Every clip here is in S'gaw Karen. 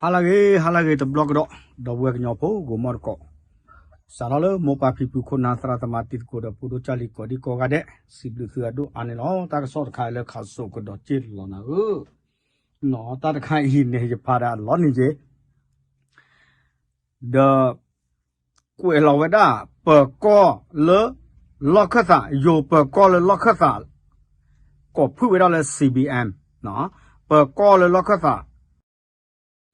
ဟါလၢအဂ့ၤ ဟါလၢအဂ့ၤတဘျီကဒီး, ဒီပုၢ်ဝဲၢ်ကညီဖိ ဂိၤမီၢ်တကိး, စးထီၣ်လၢမိၢ်ပၢ်ဖံဖု ခိၣ်နၢ်သရၣ်သမါ တံၤသကိးဒီး ဖိဒိၣ်ကၢ်လံၤ ကိးဒံကိးဂၤဒဲး, စံးဘျုးသုအဒိၣ်အါန့ၣ်လီၤ. တၢ်ကစီၣ်တခါလၢ ခးစိးကဒီးက့ၢ်လီၤနၤဧၢ, နီၢ် တၢ်တခါအံၤန့ၣ် ယဖးဒီးအလီၢ်န့ၣ်က့ၢ် ဒီး ကွဲးလီၤဝဲဒၣ် ပၢၤကီၢ်လၢ လီၢ်ခၢၣ်သး, ယိၤပၢၤကီၢ်လၢလီၢ်ခၢၣ်သး, ကိးဖုၣ်ဝဲဒၣ်လၢ CBM, ပၢၤကီၢ်လၢလီၢ်ခၢၣ်သး,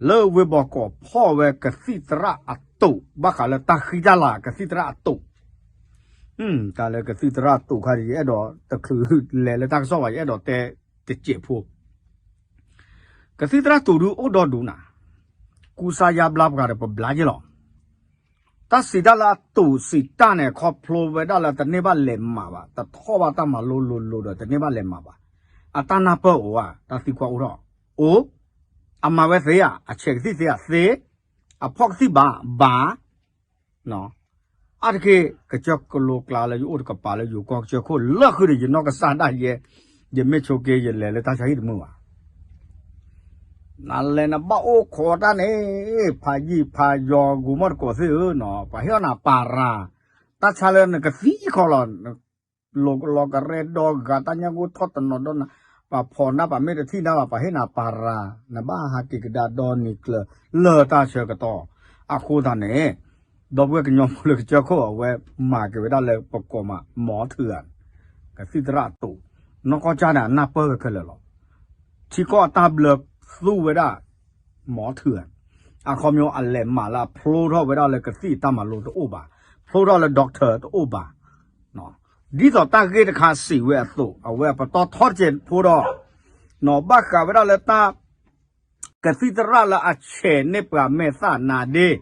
လၢဝ့ၢ်ဘီကီးဖီၣ်ဝဲကသံၣ်သရၣ်အတိာ် ဘၣ်ဃးလၢတၢ်ဃံတၢ်လၤကသံၣ်သရၣ်အတိာ် တၢ်လၢကသံၣ်သရၣ်အတိာ်ခါန့ၣ် ယအဲၣ်ဒိးတချုးလဲၤလၢတၢ်ကစီၣ်ဘၣ် ယအဲၣ်ဒိးတဲတစဲးဖိ, ကသံၣ်သရၣ်တိာ်ဒုးအိၣ်ဒီဒူၣ်နၤ, ကူစါယါဘျါပှၤဒီးပဘျါက့ၢ်လီၤ. တၢ်စံးတၢ်လၢအတိာ်စံးတၢ်န့ၣ် ခီဖျိဝဲဒၣ်လၢတန့ၢ်ဘၣ်လဲၤမၤဘၣ်, တထီၣ်ဘၣ်တၢ်မၤလိလိၤလိၤဒီးတန့ၢ်ဘၣ်လဲၤမၤဘၣ်. အတၢ်နၢ်ပၢၢ်အိၣ်ဧါ, တၢ်သံကွၢ်အိၣ်ထီၣ်, အိၣ်, အမၤဝဲသ့ဧါ, အဆဲးကသံၣ်သ့ဧါ, သ့, အဖီၣ်ကသံၣ်ဘၣ်, ဘၣ် အါတက့ၢ် ကစၢၢ်ကလိကျါလၢယအိၣ်တကပၤလၢယိၤကီၢ်ကစၢၢ်ခိၣ်လၢဃုာ်ဒီး ယနီၢ်ကစၢ်ဒၣ်ယဲ, ယမ့ၢ်ဆိးက့ယလဲၤလၢတၢ်ဆါဟံၣ်တမုာ်ဘၣ်. နလဲၤနဘၣ်အိၣ်ခိးတၢ်န့ၣ်, ဖးယံာ်ဖးယီၤ ဂိၤမီၢ်တကိးသ့ၣ်ဧၢ, ပှၤဟ့ၣ်အီၣ်နၤပၤရၤ, တၢ်ဆါလၢနကသံခီလီၤ လီၤကရဲဒီဂၤ တၢ်ညၣ်ဂိၢ်ထီၣ်တနီၤဒီးနၤ, ပှၤဖီၣ်နၤ ပှၤမ့ၢ်တထံၣ်နၤဘၣ် ပှၤဟ့ၣ်နၤပၤရၤ, နဘၣ်ဟးက့ၤကဒါဒီနံၤကျၢၤလၢတၢ်ဆၢကတီၢ်. အဃိသတးန့ၣ်, ဒီပုၢ်ဝဲၢ်ကညီဖိလၢကစၢၢ်ခိၣ် အဝဲမၤက့ၤဝဲဒၣ်လၢပကိးမး မီထၢၣ်ဧါ, ကသံၣ်သရၣ်အတိာ်, နီၢ်ကီၢ်ကၢ်န့ၣ် အနၢ်ပၢၢ်ဝဲခဲလၢာ်လီၤ. ထံကီၢ်အတၢ်ဘျၢသူဝဲဒၣ် မီထၢၣ်ဧါ, အခီပညီအလဲၤမၤလၢအဖျိထီၣ်ဝဲဒၣ်လၢကသံၣ်အတၢ်မၤလိတအိၣ်ဘၣ်, ဖျိထီၣ်လၢ doctor တအိၣ်ဘၣ်. ဒ်သိးတၢ်ဂ့ၢ်တခါစံးဝဲအသိး အဝဲအပတီၢ်ထီတစဲးဖိဒီး နီၢ် ဘၣ်ဃးဝဲဒၣ်လၢတၢ် ကသံၣ်သရၣ်လၢအဆဲးန့ၢ်ပှၤမဲာ်သၣ်နါဒ့,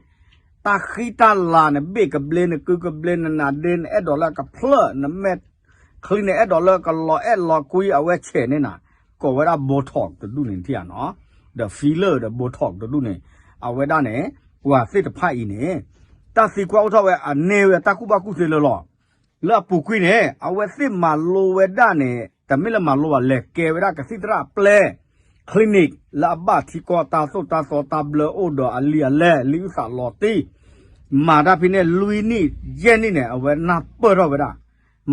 တၢ်ဃံတၢ်လၤ နဘ့ၣ်ကဘျ့ နကုကဘျ့ နနါဒ့ နအဲၣ်ဒိးလၢကဖျၢၣ် နမဲာ်ချံန့ၣ် အဲၣ်ဒိးလၢကလီၤအဲၣ်လီၤကွံ အဝဲဆဲးန့ၢ်နၤ, ကိးဝဲဒၣ် Botox တဒူၣ်န့ၣ်ထံၣ်ဧါနီၢ်, ဒီး filler ဒီး Botox တဒူၣ်န့ၣ်, အဝဲဒၣ်န့ၣ် ပှၤသ့ၣ်တဖၣ်အံၤန့ၣ် တၢ်သံကွၢ်အိၣ်ထီၣ်ဝဲအန့ၢ်ဝဲတၢ်ကူၣ်ဘၣ်ကူၣ်သ့လၢလီၤ. လၢအပူၤကွံာ်န့ၣ် အဝဲသ့ၣ်မၤလိဝဲဒၣ်န့ၣ် တမ့ၢ်လၢမၤလိဘၣ် လဲၤကဲဝဲဒၣ်ကသံၣ်သရၣ်အပျဲၢ် clinic လၢအဘၣ်ထံကီၢ်တၢ်သိၣ်တၢ်သီတၢ်ဘျၢအိၣ်ဒီးအလံာ်အလဲၢ် လံာ်အုၣ်သးလီၤတံၢ်, မၤတၢ်ဖဲန့ၣ်လွံၢ်နံၣ်ယဲၢ်နံၣ်န့ၣ် အဝဲနၢ်ပၢၢ်ထီၣ်ဝဲဒၣ်,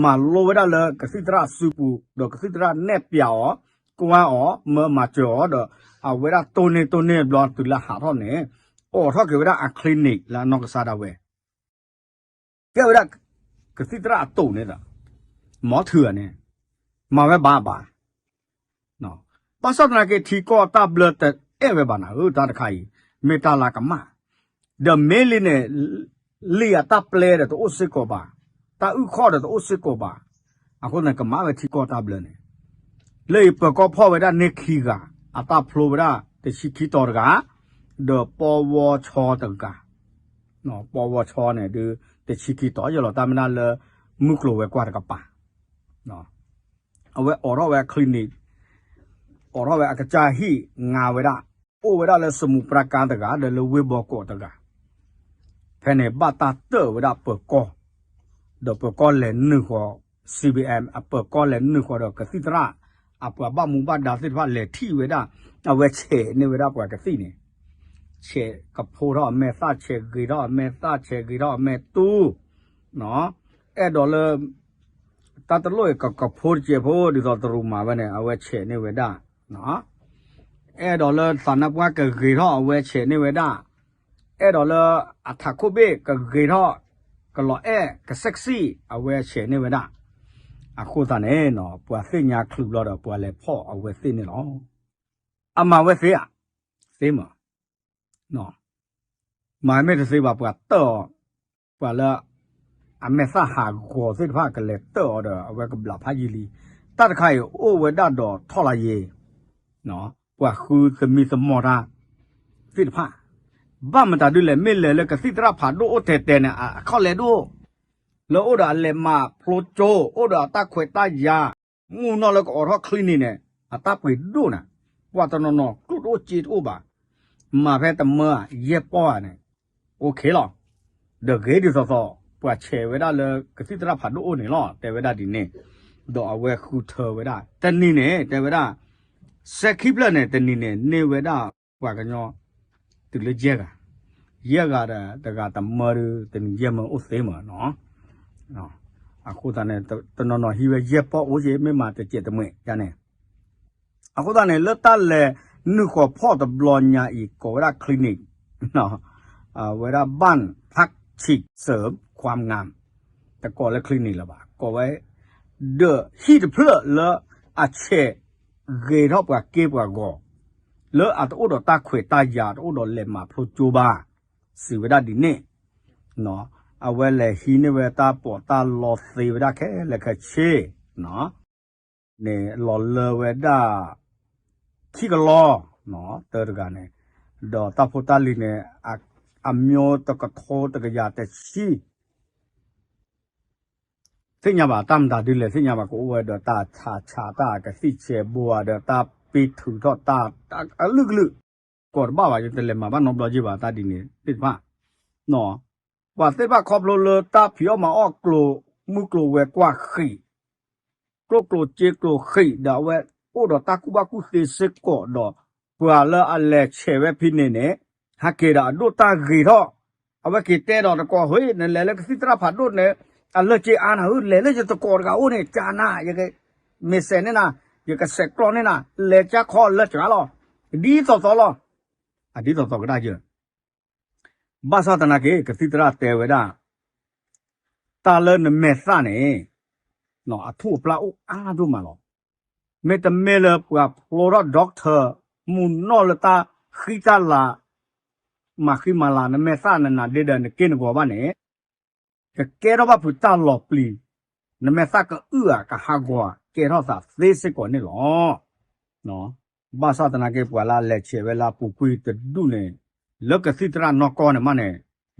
မၤလိဝဲဒၣ်လၢကသံၣ်သရၣ်စုပူၤ ဒီးကသံၣ်သရၣ်နဲၣ်ပျးအီၤ, ကွၢ်အီၤ, မၢမၤစၢၤအီၤဒီး အဝဲဒၣ်တိၢ်န့ၢ်တိၢ်န့ၢ်ဘျီတုၤလၢဟးထီၣ်န့ၣ် အိးထီၣ်က့ၤဝဲဒၣ်အ clinic လၢအနီၢ်ကစၢ်ဒၣ်ဝဲ ကဲဝဲဒၣ် ကသံၣ်သရၣ်အတိာ်န့ၣ်ဒီး မီထၢၣ်န့ၣ် မၤဝဲဘၣ်ဘၣ်. ဘၣ်ဆၣ်သနာ်က့ ထံကီၢ်တၢ်ဘျၢတအဲၣ်ဝဲဘၣ်နၤဧၢ, တၢ်တခါအံၤ မ့ၢ်တၢ်လၢကမၣ်, ဒီးမ့ၢ်လံန့ၣ် လံာ်အတၢ်ပျဲဒီးတအိၣ်စ့ၢ်ကီးဘၣ်, တၢ်အုၣ်ခီၣ်ဒီးတအိၣ်စ့ၢ်ကီးဘၣ်, အဃိသတးန့ၣ် ကမၣ်ဝဲထံကီၢ်တၢ်ဘျၢန့ၣ် လၢအံၤပၢၤကီၢ်ဖီၣ်ဝဲဒၣ်န့ၢ်ခံဂၤ, အတၢ်ဖျိဝဲဒၣ်တဆံခံတီၤတဂၤ, ဒီးပီဝီဆီတဂၤ, ပီဝီဆီန့ၣ်ဒုး တဆံခံတီၤယလီၤ တၢ်မ့ၢ်ဒၣ်လၢ မုၢ်ကျိၤဝဲၤကွာ်တကပၤ, အဝဲအိးထီၣ်ဝဲ clinic, အိးထီၣ်ဝဲအကစၢ်ဟံၣ်ငါဝဲဒၣ်, အိၣ်ဝဲဒၣ်လၢစမူးပြၣ်ကါတဂၤ ဒီးလၢဝ့ၢ်ဘီကီးတဂၤ, ဖဲန့ၣ်ဘၣ်တၢ်တၢၣ်ဝဲဒၣ်ပၢၤကီၢ်, ဒီးပၢၤကီၢ်လဲၤနုာ်ဃီၤ CBM အပၢၤကီၢ်လဲၤနုာ်ဃီၤဒီးကသံၣ်သရၣ်, အပှၤဘၣ်မူဘၣ်ဒါသ့ၣ်တဖၣ်လဲၤထံၣ်ဝဲဒၣ်, အဝဲဆဲးန့ၢ်ဝဲဒၣ်ပှၤကသံၣ်န့ၣ်, ဆဲးကဖိထီၣ်အမဲာ်သၣ် ဆဲးဂ့ၤထီၣ်အမဲာ်သၣ် ဆဲးဂ့ၤထီၣ်အမဲာ်တူၢ်, အဲၣ်ဒိးလၢ တၢ်တလိၣ်အံၤ ကကဖိတစဲးဖိ ဒ်သိးတရူးမၤဝဲန့ၣ် အဝဲဆဲးန့ၢ်ဝဲဒၣ်, အဲၣ်ဒိးလၢသးနါပှၢ်ကဂ့ၤထီၣ် အဝဲဆဲးန့ၢ်ဝဲဒၣ်, အဲၣ်ဒိးလၢအထးခိၣ်ဘ့ၣ်ကဂ့ၤထီၣ် ကလီၤအဲၣ်က sexy အဝဲဆဲးန့ၢ်ဝဲဒၣ်, အဃိသတးန့ၣ် ပှၤသ့ၣ်ညါချုးဘျီဒီးပှၤလဲၤဖီၣ်အဝဲသ့ၣ်န့ၣ်လီၤ. အမၤဝဲသ့ဧါ, သ့မး မၤမ့ၢ်တသ့ဘၣ် ပှၤတၢၣ်အီၤ, ပှၤလၢ အမဲာ်သၣ်ဟးဂီၤသ့ၣ်တဖၣ်ကလဲၤတၢၣ်အီၤဒီး အဝဲကဘျးဖးယံာ်လံ. တၢ်တခါအံၤအိၣ်ဝဲဒၣ်ဒီးထီၣ်လၢယ့ၤ, ပှၤဃုသမံသမိးတၢ် သ့ၣ်တဖၣ်, ဘၣ်မတၤဒုလဲၣ် မ့ၢ်လဲၤလၢကသံၣ်သရၣ်ဖးဒိၣ်အိၣ်တဲာ်တဲာ်န့ၣ် အခီၣ်လဲၤဒိၣ်, လၢအိၣ်ဒီးအလဲၤမၤဖျိကၠိ အိၣ်ဒီးအတၢ်ခွဲးတၢ်ယာ် မူနီၢ်လၢကအိးထီၣ် clinic န့ၣ် အတၢ်ပှ့ၤဒိၣ်နၤ, ပှၤတနီၤနီၤ ကျိၣ်တအိၣ်စ့တအိၣ်ဘၣ်, မၤဖဲတမၢဧါ ယဲၢ်ပီၢ်ဧါန့ၣ် OK လီၤ. ဒီးဂ့ၤဒ်သိးသိး ပှၤဆဲးဝဲဒၣ်လၢကသံၣ်သရၣ်ဖးဒိၣ်အိၣ်န့ၣ်လီၤ တဲဝဲဒၣ်ဒ်န့ၣ်, ဒီးအဝဲဃုထၢဝဲဒၣ် တနံၤန့ၣ် တဲဝဲဒၣ် စဲခံဖျၢၣ်န့ၣ် တနံၤန့ၣ် န့ၢ်ဝဲဒၣ်ပှၤကညီ တုၤလၢယဲၢ်ဂၤ, ယဲၢ်ဂၤဒီးတဂၤတမၢဒုး တနံၤယဲၢ်မၢအိၣ်သ့မးနီၤ. အဃိသတးန့ၣ် တနီၤနီၤဟံးဝဲယဲၢ်ပီၣ်အိၣ်က့ မ့ၢ်မးတစဲးတမှဲးယါန့ၣ် အဃိသတးန့ၣ် လၢတၢ်လဲၤနုာ်ဃီၤဖီၣ်တဘျီညါအံၤ ကိးဝဲဒၣ် clinic ဝဲဒၣ် บ้านพักจิตเสริมความงาม တကိးလၢ clinic လၢၤဘၣ်, ကိးဝဲ ဒီးဟံၣ်တဖျၢၣ်လၢအဆဲးဂ့ၤထီၣ်ပှၤက့ပှၤဂီၤ လၢအတအိၣ်ဒီးတၢ်ခွဲးတၢ်ယာ် တအိၣ်ဒီးလဲၤမၤဖျိကၠိဘၣ်, စံးဝဲဒၣ်ဒ်န့ၣ်, အဝဲလဲၤဟံးန့ၢ်ဝဲတၢ်ပီးတၢ်လီသ့ဝဲဒၣ်ခဲလၢာ်ခဲဆ့ န့ၣ် လီၤလၢဝဲဒၣ် ခံကလီ တၢတဂၤန့ၣ်, ဒီးတၢ်ဖိတၢ်လံၤန့ၣ် အမျိုးတကထိတကယၤတဆံ သ့ၣ်ညါဘၣ်တၢ်မတၤဒ်လဲၣ် သ့ၣ်ညါဘၣ် ကအိၣ်ဝဲဒီးတၢ်ဆးဆး တၢ်ကသံၣ်ဆဲးဘိဧါ ဒီးတၢ်ပ့ၤထုးထီၣ်တၢ်အလုၢ်ကလုၢ် ကိးတဘၣ်ဘၣ် ယတလဲၤမၤဘၣ်နီတဘျီက့ဘၣ် တၢ်ဒ်န့ၣ်သ့ၣ်တဖၣ် ပှၤသ့ၣ်တဖၣ်ခီဖျိလၢတၢ်ဖံးအီၣ်မၤအီၣ်ကျိၤ မုၢ်ကျိၤဝဲၤကွာ်ဃံး ကျိၣ်ကျိၤစ့ကျိၤဃံး ဒီးအဝဲအိၣ်ဒီးတၢ်ကူၣ်ဘၣ်ကူၣ်သ့စ့ၢ်ကီးဒီး ပှၤလၢအလဲၤဆဲးဝဲဖဲန့ၣ်န့ၣ် ဟဲက့ၤဒီးအဒိၣ်တၢ်ဂ့ၤထီၣ်, အဝဲက့ၤတဲဒီးတကိး ဟ့ၣ် နလဲၤလၢကသံၣ်သရၣ်ဖးဒိၣ်န့ၣ် အလၢၢ်က့အါနၤဧၢ လဲၤလၢယတကိးတဂၤအိၣ်န့ၣ် ကနၤ ယကမ့ၢ်စဲးန့ၢ်နၤ ယကဆဲးကျိးန့ၢ်နၤ လဲၤကၢ်ခီလၢကဂၤလီၤ, ဒ်သိးသိးလီၤ, အဒ်သိးသိးကဒါယၢ ဘၣ်ဆၣ်သနာ်က့ ကသံၣ်သရၣ်တဲဝဲဒၣ် တၢ်လၢနမဲာ်သၣ်န့ၣ် အထူၣ်အပျၢ်အိၣ်အါဒိၣ်မးလီၤ. မ့တမ့ၢ်လၢပှၤဖျိထီၣ် doctor မုၢ်နီၢ်လၢတၢ်ဃံတၢ်လၤ မၤဃံမၤလၤ နမဲာ်သၣ်နနါဒ့ဒီးနက့ၢ်နဂီၤဘၣ်န့ၣ် ကကဲထီၣ်ဘၣ်ဖုးတၢ်လီၤပျံၤ, နမဲာ်သၣ်ကအုၣ်ဧါ ကဟးဂီၤဧါ ကဲထီၣ်သးသ့စ့ၢ်ကီးန့ၣ်လီၤ. ဘၣ်ဆၣ်သနာ်က့ ပှၤလၢအလဲၤဆဲးဝဲလၢအပူၤကွံာ်တဒူၣ်န့ၣ် လၢကသံၣ်သရၣ်နီၢ်ကီၢ်န့ၣ်မးန့ၣ်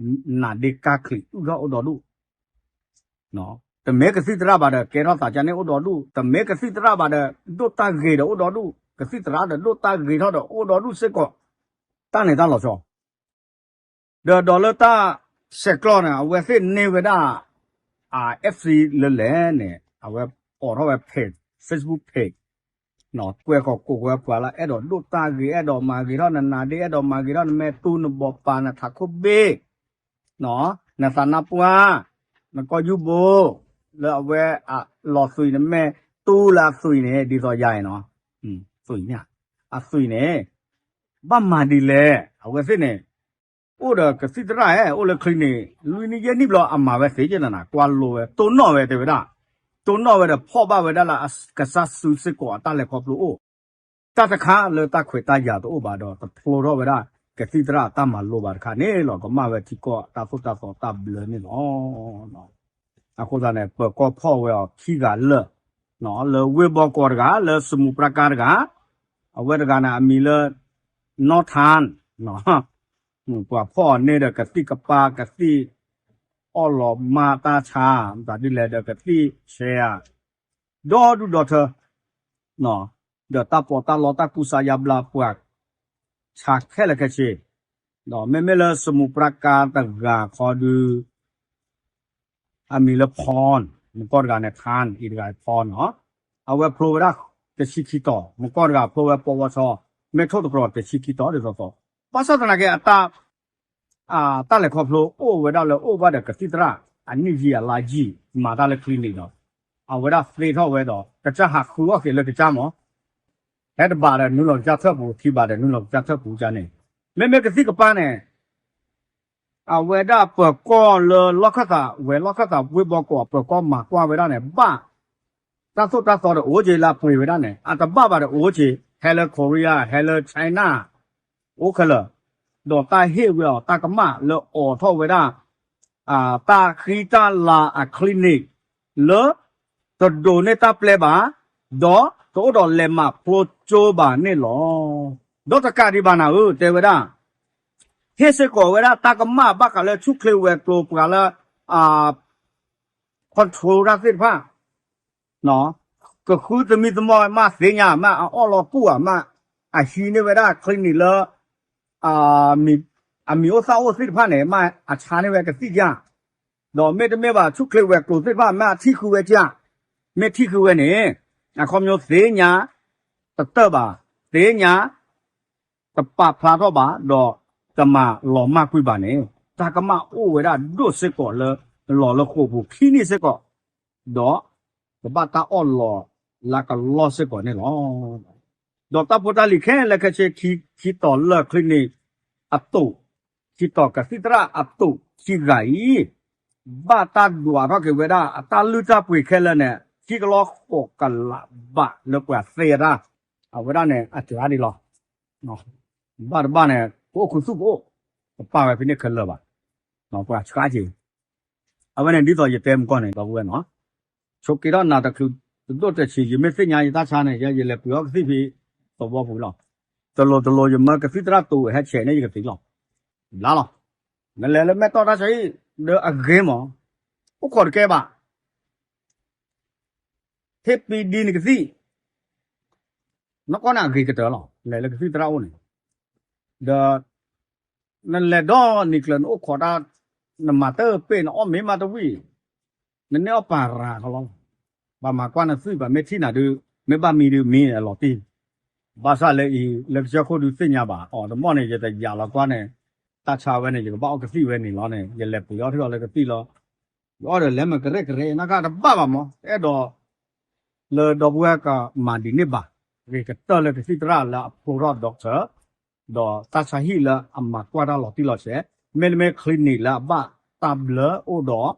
နါဒ့ကၢ်ချံးအုၣ်ထီၣ်အိၣ်ဒီးဒူၣ် တမ့ၢ်ကသံၣ်သရၣ်ဘၣ်ဒီး ကဲထီၣ်သးကါန့ၣ်အိၣ်ဒီးဒူၣ်, တမ့ၢ်ကသံၣ်သရၣ်ဘၣ်ဒီး ဒိၣ်တၢ်ဂ့ၤဒီးအိၣ်ဒီးဒူၣ်, ကသံၣ်သရၣ်ဒီးဒိၣ်တၢ်ဂ့ၤထီၣ်ဒီးအိၣ်ဒီးဒူၣ်စ့ၢ်ကီး, တၢ်န့ၣ်တၢ်လီၤဆီ ဒီးဒီးလၢတၢ်ဆဲးကျိးန့ၣ် အဝဲသ့ၣ်န့ၢ်ဝဲဒၣ် FC လၢလဲၣ်န့ၣ် အဝဲအိးထီၣ်ဝဲ page, Facebook page ကွဲးဃီၤကိးဝဲပှၤလၢအဲၣ်ဒိးဒိၣ်တၢ်ဂ့ၤ အဲၣ်ဒိးမၤဂ့ၤထီၣ်နနါဒ့ အဲၣ်ဒိးမၤဂ့ၤထီၣ်နမဲာ်တူ နဘိးပၤ နထးခိၣ်ဘ့ၣ် နသးနါပှၢ် နကီၢ်ယူၢ်ဘိ လၢအဝဲအလီၤသွံၣ်နမဲာ်တူလၢအသွံၣ်န့ၣ် ဒ်သိးယၤအံၤနီၤ သွံၣ်န့ၣ် အသွံၣ်န့ၣ် ဘၣ်မၤဒ်လဲၣ် အဝဲသ့ၣ်န့ၣ် အိၣ်ဒီးကသံၣ်သရၣ်ဧၢ အိၣ်လၢ clinic လွံၢ်နံၣ်ယဲၢ်နံၣ်ဘျီ အမၤဝဲသ့ကနၤ ကွၢ်လိဝဲ တိၢ်နီၣ်ဝဲတဲဝဲဒၣ် တိၢ်နီၣ်ဝဲဒီးဖီၣ်ဘၣ်ဝဲဒၣ်လၢကစၢ်စုစ့ၢ်ကီးအတၢ်လဲၤခီဖျိအိၣ် တၢ်တခါလၢတၢ်ခွဲးတၢ်ယာ်တအိၣ်ဘၣ်ဒီး တဖျိထီၣ်ဝဲဒၣ် ကသံၣ်သရၣ်အတၢ်မၤလိဘၣ်တခါန့ၣ်လီၤ ကမၣ်ဝဲထံကီၢ်တၢ်သိၣ်တၢ်သီတၢ်ဘျၢန့ၣ်လီၤ. အဃိသတးန့ၣ် ပၢၤကီၢ်ဖီၣ်ဝဲအီၤခံဂၤလၢာ် လၢဝ့ၢ်ဘီကီးတဂၤ လၢစမူးပြၣ်ကါတဂၤ အဝဲတဂၤန့ၣ် အမံၤလၢ နီၢ်ထၢၣ် ပှၤဖီၣ်အီၤန့ၢ်ဒီးကသံၣ်ကပၤ ကသံၣ်အီၣ်လီၤမါတၢ်ဆါ မတၤဒ်လဲၣ်ဒီးကသံၣ်ဆဲးဧါ ဒီဒူၣ်ဒီထၢ ဒီးတၢ်ပီးတၢ်လီတၢ်ကူစါယါဘျါပှၤ ဆါခဲလၢာ်ခဲဆ့ ဒီးမ့မ့ၢ်လၢစမူးပြၣ်ကါတဂၤခီဒု အမံၤလၢဖီၣ် မူကီၢ်တဂၤန့ၣ် ထၢၣ် အံၤတဂၤဖီၣ်နီၤ အဝဲဖျိဝဲဒၣ်တဆံခံတီၤ မူကီၢ်တဂၤဖျိဝဲပီဝီဆီ မ့ၢ်ထိၣ်တကြၢးတဆံခံတီၤဒ်သိးသိး ဘၣ်ဆၣ်သနာ်က့အတၢ် တၢ်လဲၤခီဖျိအိၣ်ဝဲဒၣ်လၢအိၣ်ဘၣ်ဒီးကသံၣ်သရၣ် အနံၣ်ယံာ်အလါယံာ် မၤတၢ်လၢ clinic ဒီး အဝဲဒၣ်သ့ထီၣ်ဝဲဒီး ကစၢ်ဟးဃုအီၣ်က့ၤလၢကစၢ်မး ဟဲတဘၣ်ဒီးနုာ်လီၤကစၢ်ထၢၣ်ပူၤ ထံဘၣ်ဒီးနုာ်လီၤကစၢ်ထၢၣ်ပူၤကန့ၣ် မ့မ့ၢ်ကသံၣ်ကပၤန့ၣ် အဝဲဒၣ်ပၢၤကီၢ်လၢလီၢ်ခၢၣ်သး ဝဲၤလီၢ်ခၢၣ်သးဝ့ၢ်ဘီကီး ပၢၤကီၢ်မၤကွၢ်ဝဲဒၣ်န့ၣ် ဘၣ် တၢ်သိၣ်တၢ်သီဒီးအိၣ်က့ၤလၢအပှ့ၤဝဲဒၣ်န့ၣ် အတဘၣ်ဘၣ်ဒီးအိၣ်က့ၤ ဟဲလၢ Korea ဟဲလၢ China အိၣ်ခဲလၢာ် ဒီးတၢ်ဟ့ၣ်ဝဲအီၤတၢ်ကမၣ်လၢအိးထီၣ်ဝဲဒၣ် တၢ်ဃံတၢ်လၤအ clinic လၢ တဒိးန့ၢ်တၢ်ပျဲဘၣ်, ဒီးတအိၣ်ဒီးလဲၤမၤဖျိကၠိဘၣ်န့ၣ်လီၤ. ဒီးတကးဒံးဘၣ်နၤဧၢ တဲဝဲဒၣ်, ဟ့ၣ်စ့ၢ်ကီးဝဲဒၣ်တၢ်ကမၣ်ဘၣ်ဃးလၢဆူၣ်ချ့ဝဲၤကျိၤပှၤလၢ control တၢ်သ့ၣ်တဖၣ် ကဃုသမံသမိးမးသ့ၣ်ညါ မးအအီၣ်လီၤကူၣ်ဧါ မးအဟံးန့ၢ်ဝဲဒၣ် clinic လၢ အမံၤအိၣ်သၣ်အိၣ်သ့ၣ်တဖၣ်န့ၣ် မးအဆါန့ၢ်ဝဲကသံၣ်ညါ, ဒီးမ့တမ့ၢ်ဘၣ် ဆူၣ်ချ့ဝဲၤကျိၤသ့ၣ်တဖၣ် မးအထံၣ်ဃုာ်ဝဲကၢ်, မ့ၢ်ထံၣ်ဃုာ်ဝဲန့ၣ် အခီပညီသ့ၣ်ညါ တတၢၢ်ဘၣ်, သ့ၣ်ညါ တပာ်ဖျါထီၣ်ဘၣ်, ဒီး တမၤလီၤမၢ်ကွံာ်ဘၣ်န့ၣ် တၢ်ကမၣ်အိၣ်ဝဲဒၣ်ဒိၣ်စ့ၢ်ကီးလၢ လီၤလၢဃိာ်ပူၤခံနံၣ်စ့ၢ်ကီး, ဒီးကဘၣ်တၢ်အီၣ်လီၤလၢကလီၢ်စ့ၢ်ကီးန့ၣ်လီၤ. ဒီးတၢ်ဖိတၢ်လံၤခဲလၢာ်ခဲဆ့ ခံတီၤလၢာ်ချ့န့ၣ် အတိာ်, ခံတီၤကသံၣ်သရၣ်အတိာ်ခံဂၤအံၤ ဘၣ်တၢ်ဒွးထီၣ်က့ၤဝဲဒၣ် အတၢ်လုၢ်တၢ်ပှ့ၤခဲလၢာ်န့ၣ် ခံကလီဃိးကလးဘးလၢပှၤသ့အတၢ်, အဝဲဒၣ်န့ၣ် အစှၤဒံးလီၤ. ဘၣ်တဘၣ်န့ၣ် ကအိၣ်ခူသူၣ်ကအိၣ်, တပာ်ဝဲဖဲန့ၣ်ခဲလၢာ်ဘၣ်, ပှၤဆှးက့ၤ အဝဲန့ၣ်ဒ်သိးယတဲမုၢ်ကီၢ်န့ၣ် ဒီပုၢ်ဝဲၢ်နီၤ, ဆိးက့ထီၣ်နၤတချုးတဒိၣ်တဆံး ယမ့ၢ်သ့ၣ်ညါယတၢ်ဆါန့ၣ် ယဲယလဲၤပှ့ၤအီၣ်ကသံၣ်ဖဲသဝီပူၤလီၤ. တလိၤတလိၤယမၢကသံၣ်သရၣ်တိာ်ဟဲဆဲးန့ၣ် ယကသံလီၤ. ဘျါလီၤ. နလဲၤလၢမဲၢ်တီၢ်တၢ်ဆါဟံၣ် ဒီးအဂ့ၤမး, အိၣ်ခိးတကဲဘၣ် ဟ့ၣ်ပံဒံနကသံၣ်, နီၢ်ကီၢ်န့ၣ်အဂ့ၤကတၢၢ်လီၤ. လဲၤလၢကသံၣ်သရၣ်အိၣ်န့ၣ်, ဒီး နလဲၤဒီနံၤကျၢၤ နအိၣ်ခိးတၢ်, နမၤတပ့ၢ် နအီၣ်မ့ၤမးတဝံၣ်, နန့ၢ်အီၣ်ပာ်ရၤကလီလီၤ. ပှၤမၤကွၢ်နသွံၣ် ပှၤမ့ၢ်ထံၣ်နၤဒုး မ့ၢ်ဘၣ်မံဒုးမံအလီၤတံၢ်, ဘၣ်ဆၣ်လၢအံၤ လၢကစၢၢ်ခိၣ်ဒုးသ့ၣ်ညါဘၣ်အီၤ တမီၢ်န့ၣ် ယတယာ်လီၤကွၢ်န့ၣ်, တၢ်ဆါဝဲန့ၣ် ယကဘၣ်အီၣ်ကသံၣ်ဝဲန့ၣ်လီၤန့ၣ် ယလဲၤပှ့ၤအီၣ်ထံၣ်အီၤလၢကသံၣ်လီၤ. ယအီၣ်ဒီးလဲၤမ့ၢ်ကရဲၣ်ကရဲၣ် နကတဘၣ်ဘၣ်မး အဲၣ်ဒိး လၢဒီပုၢ်ဝဲၢ်ကမၤဒ်န့ၣ်ဘၣ်, ဂ့ၤကတၢၢ်လၢကသံၣ်သရၣ်လၢအဖျိထီၣ် doctor ဒီးတၢ်ဆါဟံၣ်လၢအမၤကွၢ်တၢ်လီၤတံၢ်လီၤဆဲး, မ့တမ့ၢ် clinic လၢအဘၣ်တၢ်ဘျၢအိၣ်ဒီး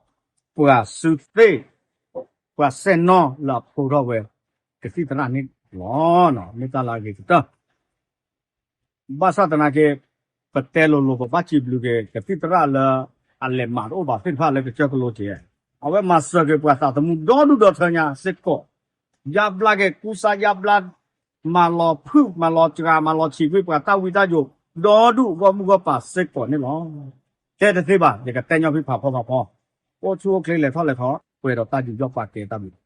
ပှၤစုသ့ၣ်, ပှၤစဲၣ်နီၣ်လၢအဖျိထီၣ်ဝဲ ကသံၣ်သရၣ်န့ၣ်လီၤ. မ့ၢ်တၢ်လၢအဂ့ၤကတၢၢ် ဘၣ်ဆၣ်သနာ်က့ ပတဲလိၤလိၤ ပဘၣ်စံးဘျုးက့ၤ ကသံၣ်သရၣ်လၢအလဲၤမၤတအိၣ်ဘၣ်သ့ၣ်တဖၣ်လၢကစၢၢ်ကလိက့ၤ, အဝဲမၤစၢၤက့ၤပှၤသးသမူဒီဒူၣ်ဒီထၢညါစ့ၢ်ကီး, ယါဘျါက့ၤကူစါယါဘျါ, မၤလီၤဖုၣ် မၤလီၤစှၤ မၤလီၤဆံးကွံာ်ပှၤတၢ်ဝံတၢ်ယိး ဒီဒူၣ်ဂီၢ်မုၢ်ဂီၢ်ပၤစ့ၢ်ကီးန့ၣ်လီၤ. တဲတသ့ဘၣ် ယကတဲညီဖံဖးဖီဖးဖီ, အိၣ်ဆူၣ်အိၣ်ချ့လဲၤထီၣ်လဲၤထီ ပှဲၤဒီးတၢ်ယူးယီၣ်ပာ်ကဲတၢ်ဘျုး